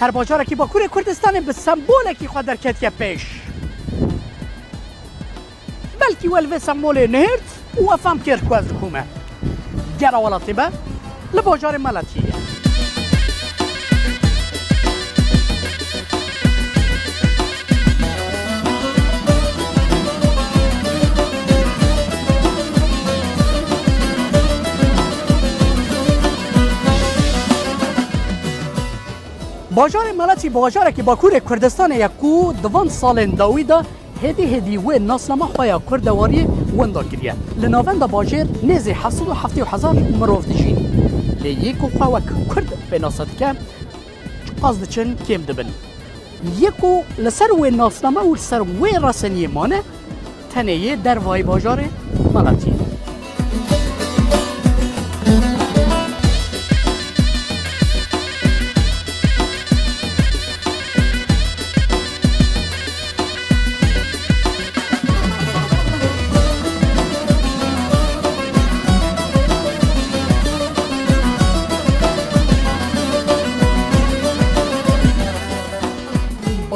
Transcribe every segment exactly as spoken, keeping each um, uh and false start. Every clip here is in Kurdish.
Her bajarekî Bakurê Kurdistanê bi sembolekî xwe derketiye pêş. Belkî we li vê sembolê nihêrt û we fam kir ku ez li ku me. Gera welatê me li bajarê Meletiyê ye. Bajarê Meletî bajarekî Bakurê Kurdistanê ye ku di van salên dawî de hêdî hêdî wê nasnama xwe ya kurdewariyê winda kiriye. Li navenda bajêr nêzî heft sed û heftê û hezar mirov dijîn. Lê yê ku xwe wek kurd pênase dike, çiqas diçin kêm dibin. Yê ku li ser wê nasname û li ser wê reseniyê mane, tenê yê dervayî bajarê Meletiyê.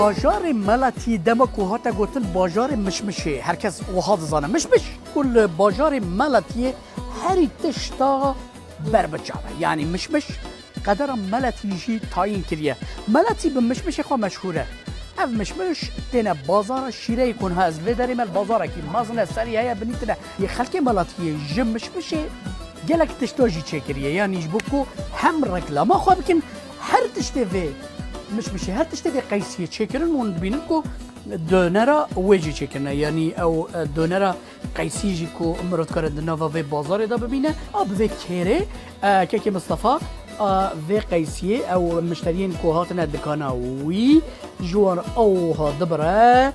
Bajarê Meletî dema ku hate gotin bajarê mişmişê, herkes wiha dizane. Mişmiş ku li bajarê Meletiyê herî tişta berbiçav e. Yanî mişmiş qedera Meletî jî tayîn kiriye. Meletî bi mişmişê xwe meşhûr e. Ev mişmiş têne bazara şîreyê ku niha ez li vê derê me li bazarekî mezin e, serî heye, binî tine. Yê xelkê Meletiyê ji mişmişê gelek tişta jî çêkiriye. Yanî ji bo ku hem reklama xwe bikin, her tiştê vê mişmişê, her tiştê vê qeysiyê çêkirin, hûn dibînin ku donera wê jî çêkirine. Yanî ew, e, donera qeysî jî ku mirov dikare di nava vê bazarê de bibîne, a bi vê kêrê, e, kekê Mistefa, e, vê qeysiyê ew mişteriyên ku hatine dikana wî ji wan ewha dibire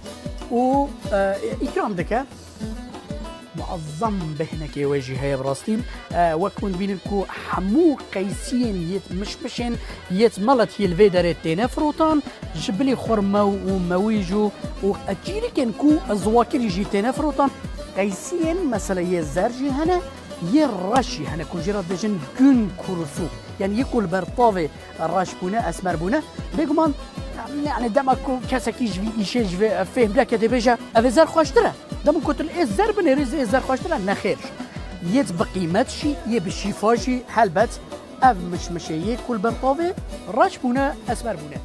û, e, îkram dike. Muazzam bêhnekê wê jî heye bi rastî. E, wek hûn dibînin ku hemû qeysiyên yêt mişmişên yêt Meletiyê li vê derê têne firotan, ji bilî xurmew û mewîj û, û çîrikên ku ziwakirî jî têne firotan. Qeysiyên, mesela, yê zer jî hene, yê reş jî hene, ku jê re dibêjin gün kurusu. Yanî yê ku li ber tavê reş bûne, esmer bûne. Bêguman, yanî dema ku kesekî ji vî îşê, ji vê fêhm neke, dê bêje, ev ê zer xweştir e. Dema ku tu li ê zer binêrî, ê zer xweştir e, nexêr. Yêt bi qîmet jî, yê bi şîfa jî, helbet, ev mişmişê yê ku li ber tavê reş bûne, esmer bûne.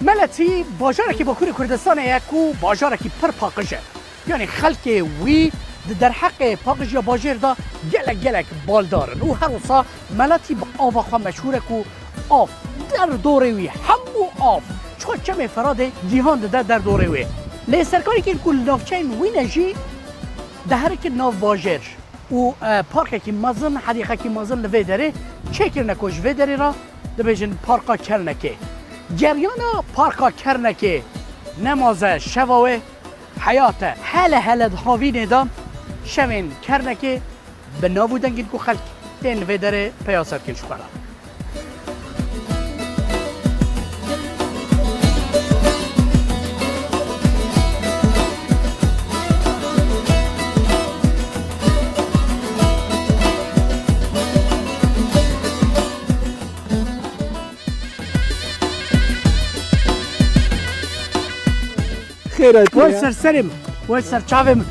Meletî bajarekî Bakurê Kurdistanê ye ku bajarekî pir paqij e. Yanî xelkê wî di derheqê paqijiya bajêr de gelek gelek baldar in û her wisa Meletî bi ava xwe meşhûr e ku av der dorê wî, hemû av, çiqa çemê Feradê gihan dide der dorê wê. Lê serkarîkên ku li navçeyên wî ne jî diherikin nav bajêr û, e, parkekî mezin, hedîqekî mezin li vê derê çêkirine ku ji vê derê re dibêjin Parka Kernekê. Geryana Parka Kernekê nemaze şeva wê heyat e. Hele hele di havînê de şevên Kernekê bi nav û dengên ku xelk tên li vê derê peya ser dikin ji xwe re. Xêr hatiye. Way ser serê min, way ser çavê min.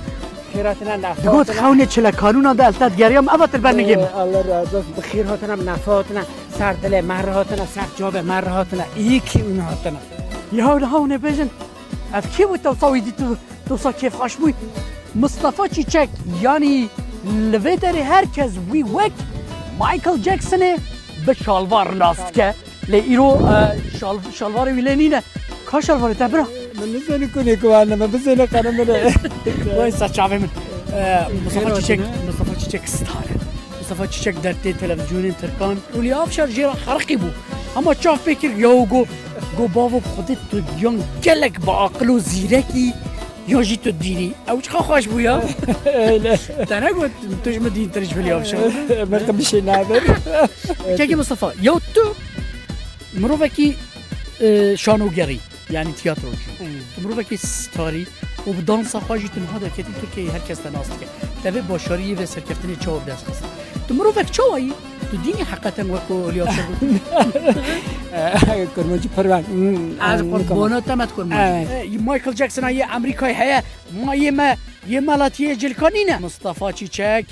Xêr hatine, nefas. Digot xewnê çile kanûna de ez te digeriyam, eva til bernigê min. Ee, Allah razı olsun. Bi xêr hatine, bi nefa hatine. Ser dilê me re hatine, ser çavê me re hatine. İyi ki hûn hatine. Ya hûn hûn ê bêjin. Ev kê bû te wisa wî dît û tu wisa kêfxweş bûyî? Mistefa Çîçek, yanî li vê derê her kes wî wek Michael Jacksonê bi şalvar nas dike. Lê îro, e, şal-, şalvarê wî lê nîne. Ka şalvarê te bira? Min nizênî kunê ku hene, min bizêne qene min e. Way ser çavê min. E, Mustafa Çiçek, Mustafa Çiçek star e. Mustafa Çiçek dertê televizyonên Tirkan. Hülya Avşar jê re xeriqî bû. Hema çav pê kir, ya û go, go bavo, bi Xwedê tu yan gelek bi aqil û zîrekî, ya jî tu dînî. Ew çiqa xweş bû ya. Öyle. Te negot, tu ji min dîntir ji Hülya Avşar. Min qimîşê naber. Kekê Mustafa, ya tu mirovekî e, şanogerî, yanî tiyatrocî. Hmm. Tu mirovekî starî û bi dansa xwe jî tu niha derketî Tirkiyeyê her kes te nas dike. Te vê başariyê vê serkeftinê çawa bi dest xist? Tu mirovek çawa yî? Tu dînî heqeten wek ku Ilya Çelik. Kurmancî pir ben. Hmm, Ez anladım. Qurbana te me kurmancî. Evet. E, Michael Jacksona yê Amerîkayê heye, ma yê me, yê me latiyê cilka nîne. Mustafa Çiçek.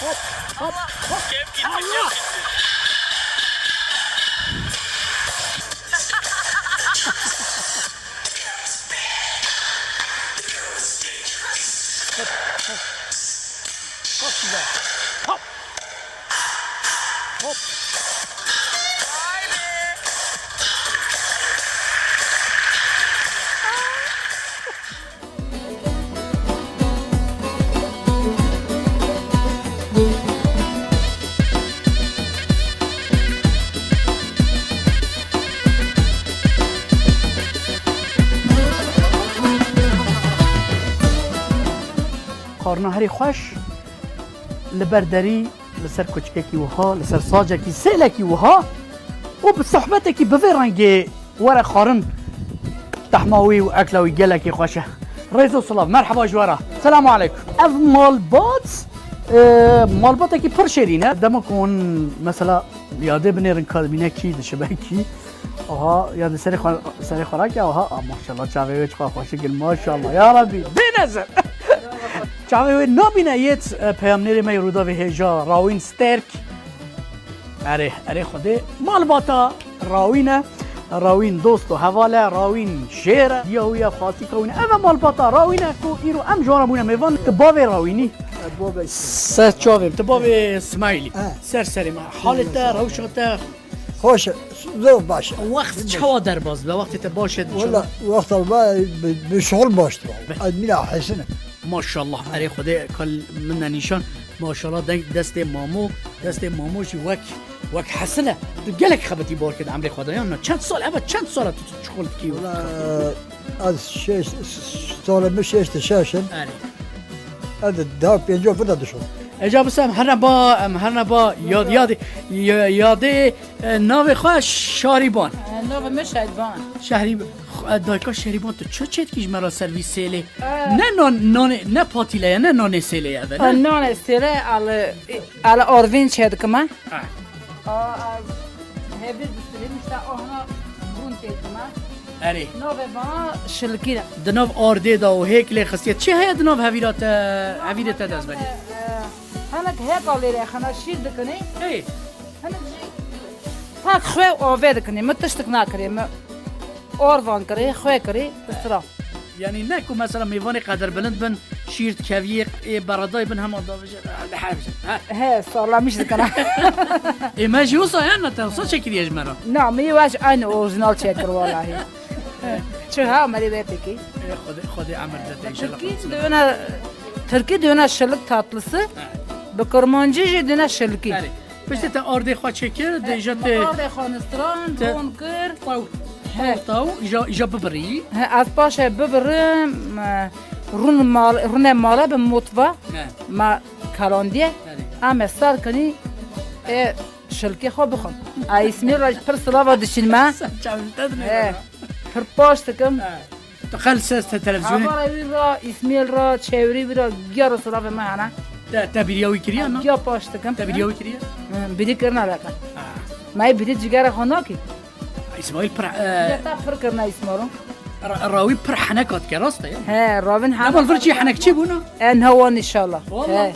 Hop, hop, hop. Kevgirdi, kevgirdi. Hop, hop. Çok güzel. Hop. Hop. Xwarina herî xweş li ber derî, li ser kuçikekî wiha, li ser sacekî sêlekî wiha û bi sohbetekî bi vê rengê were xwarin, tehma wî û ekla wî gelekî xweş e. Rêz û silav, merheba ji we re. Selamu aleykum. Ev malbat, e, malbatekî pir şêrîn e. Dema ku hûn mesela yadê binêrin, ka dibîne kî dişibe kî. Aha, ya di serê xwe, serê xwe rake, aha, a, maşallah, çavê wê çiqa xweşik in, maşallah, ya Rabbî, bênezir. Çavê wê nabîne yêt, e, peyamnêrê me yê Rûdawê hêja, Rawîn Sterk. Erê, erê Xwedê, malbata Rawîn e. Rawîn dost û heval e, Rawîn jêr e, diya wî ye, xasîka wî ne. Ev e malbata Rawîn e ku îro em ji wan re bûne mêvan. Tu bavê Rawînî. E, bavê. Ser çavê min, tu bavê Smaîlî. E. Ser serê min. Halê te, rewşa te, Xweş e, zor baş e. Wext çawa derbas be? Wextê te baş e, Wala, çawa? Wexta me bi, bi şixul baş dibe. Be- Ez mîna Hesin im. Maşallah, erê Xwedê kal min de nîşan. Maşallah, de-, destê mamo, destê mamo jî wek, wek Hesin e. Tu gelek xebitî bar kir emrê xwe de, yan na? Çend sal, eva çend sal e tu, tu şixul dikî? Wala, ez şeş, salê min şêştê şeş in. Erê. Ez de daha pêncî vir de dişom. Eca bise em herne ba, em herne ba, yad, yadê, ya-, yadê, e, navê xwe Şarîban. E, navê min Şehîban. Şehrî-, e, dayka Şerîban, tu çi çêdikî ji me re ser vî sêlê? E. Ne nan-, nanê, ne patîle ye, ne nanê sêlê ye, eve, ne? E, nanê sêlê, ali, ali arvîn çêdikime. Ha. A, a, hevîr distînim, işte ahna bûn têkime. Erê. Navê bana şilkî ne. Di nav ardê de û hêk lê xistiye. Çi heye di nav hevîra te, hevîrê te de ez benî? E, hinek hêka lê re xena şîr dikinî. Ê. Hinek jî tak xwe û avê dikinî. Mi tiştik nakirê, mi arvan kirê, xwe kirê, isra. Yanî ne ku mesela mêvanê qederbilind bin, şîr dikeviyê, ê beredayê bin hema davêje, ha, ha. He, saxlamîş dikana. Ê me jî wisa yan me te wisa çekiriye ji me re. Na, mi yê weş aynı orijinal çekir walahi. Çi ha, me rê wê pêkî. Ê Xwedê, Xwedê emir de te inşallah. Tirkî döne, Tirkî döne şilik tatlısı. He. Bi kurmancî jî döne şilkî. Erê. Piştî te ardê xwe çêkir, dê îja te ardê xwe nistran, te ron kir. Taw, he, taw, taw, îja, îja bibirî. He, ez paşê bibirim, e, rûn mal, rûnê mala bi motva, he, me kalandiye. Erê. Em ê sar kinî, ê şilkê xwe bixwin. A, Îsmîl re pir silava dişînme. Sen çavê te dinêre. He. Pir paş dikim. He. Tu qel ser te televizyonê. Hevara wî ra, Îsmêl ra, çewrê wî ra, giya ra silavê me hene. Te, te bîriya wî kiriye, na? Giya paş dikim. Te bîriya wî kiriye? Hı, bîrî kirina leke. Ha. Me bîrî cigera xwe nakî. Îsmaîl pir, e, ya te pir kirina Îsmaîl. Ra-, rawî pir heneka dike, rast e ya? He, rawîn henek. Heval vir çi henekçî bûna? E, ne wan inşallah. Vallahi.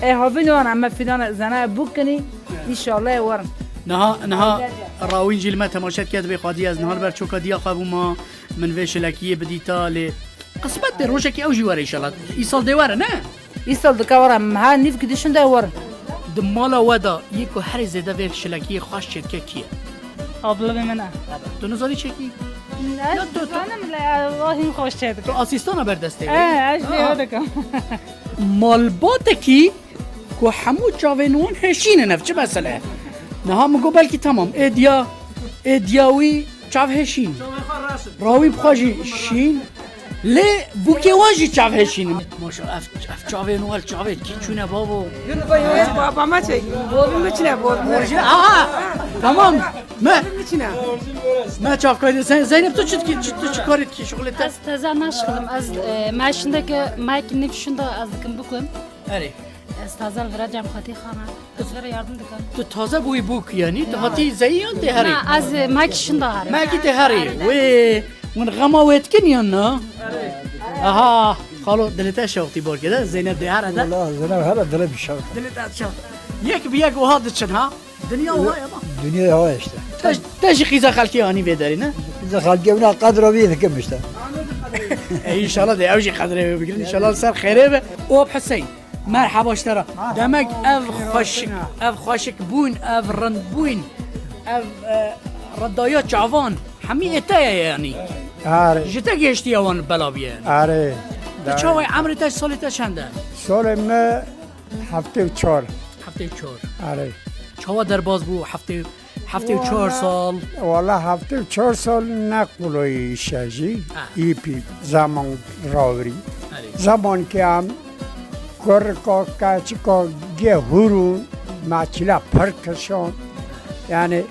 He. E, havîn wan, em me filan zana bû kinî, inşallah e werin. Niha, niha rawîn jî li me temaşe dike, dibê xwedî ez niha li ber çoka diya xwe bûma. Min vê şilekiyê bidîta lê qismet dê rojekê ew jî were înşallah. Îsal dê were ne? Îsal dike were, em ha nîv gidişin de werin. Di mala we de yê ku herî zêde vê şilekiyê xweş çêdike kî ye? Ablavê min e. Tu nizanî çêkî? Ez dizanim lê ez hîn xweş çêdikim. Tu asîstana ber destê wî? E, ez jê Aha. dikim. Malbatekî ku hemû çavên wan hêşîn in, ev çi mesele ye? Niha min got belkî temam. Ê diya, ê diya wî çav hêşîn. Rawî bi xwe jî şîn. Lê bûkê wan jî çav hêşîn in. Maşallah, ev, ev çavên wan çavên kî çûne babo. Baba me çek. Bobî me çine, bobî me. Aha, tamam. Me, Bobî me çine. me çavkaydı. Sen Zeynep tu çi, çi, tu çi karit ki şuxulê te? Ez teze naşxilim. Ez, e, me şindeke mek nîv şunda ez dikim bikim. Erê. Ez taze li vira cem xwetî xana. Ez vira yardım dikim. Tu taze bûyî bûk yani? Tu hatî zeyî yan tê herî? Na, ez, e, mek şinda herî. Mekî tê herî. Wê, min xema wê dikin yan na? Aha, xalo, dilê te şewtî bor kede. Zeynep dê here de. Wala, Zeynep here dilê bişewt. Dilê te şewt. Yek bi yek oha diçin ha? Dinya oha ya ma. Dünya oha işte. Te, te jî qîza xelkê anî vê derê ne? Qîza xelkê wina qedra wî dikim işte. E, înşallah de ew jî qedrê wê bigirin. Înşallah ser xêrê be. Op Hüseyin. Merhaba ji te re. Demek ev xweşik, ev xweşik bûn, ev rind bûn, ev, e, ridaya çavan, hemî ê te ye yanî. Are. Ji te gêştiye wan bela biye yanî. Are. Tu çawa ye, emrê te, salê te çend e? Salê me heftê û çar. Heftê û çar. Are. Çawa derbas bû heftê, heftê û çar sal? Wala heftê û çar sal ne qulay îş e jî. Ha. Îpî zaman rawirî. Erê. Zaman ki em kurika keçika gê hûrûn, maçîla pir kişan. Yani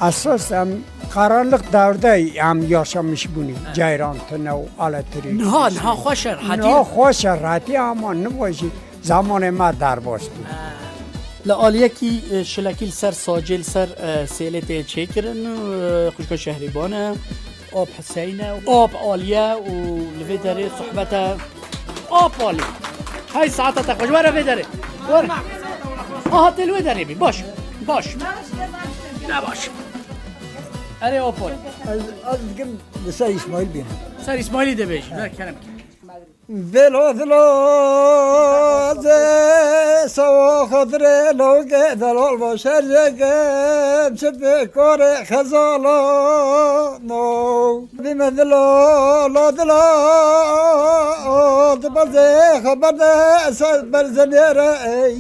esas em karanlık devde em yaşamış bûnî. Evet. Ceyran tune û elektrik. Niha, niha xweş e, rehetî. Niha xweş e, rehetî ama niha jî zamanê me derbas bû. Li aliyekî, e, şilekî li ser sacê, li ser, e, sêlê tê çêkirin, e, xwişka Şehrîban e. Ap Hüseyin e, Ap Aliye û li vê derê sohbet e. Ap Ali. Hey saeta te xweş, were vê derê. Were. Aha, tê li wê derê bî. Baş. Baş. Ne baş. Erê Ap Ali. Ez, ez dikim li ser Îsmaîl bînim. Ser Îsmaîlî de bêjî. Ver kerem. Dilo dilo ze sawa xatirê loge delal başer yekem çi pê kore xezalano. Bime dilo lo dilo di bazê xeber de esas berzenere ey.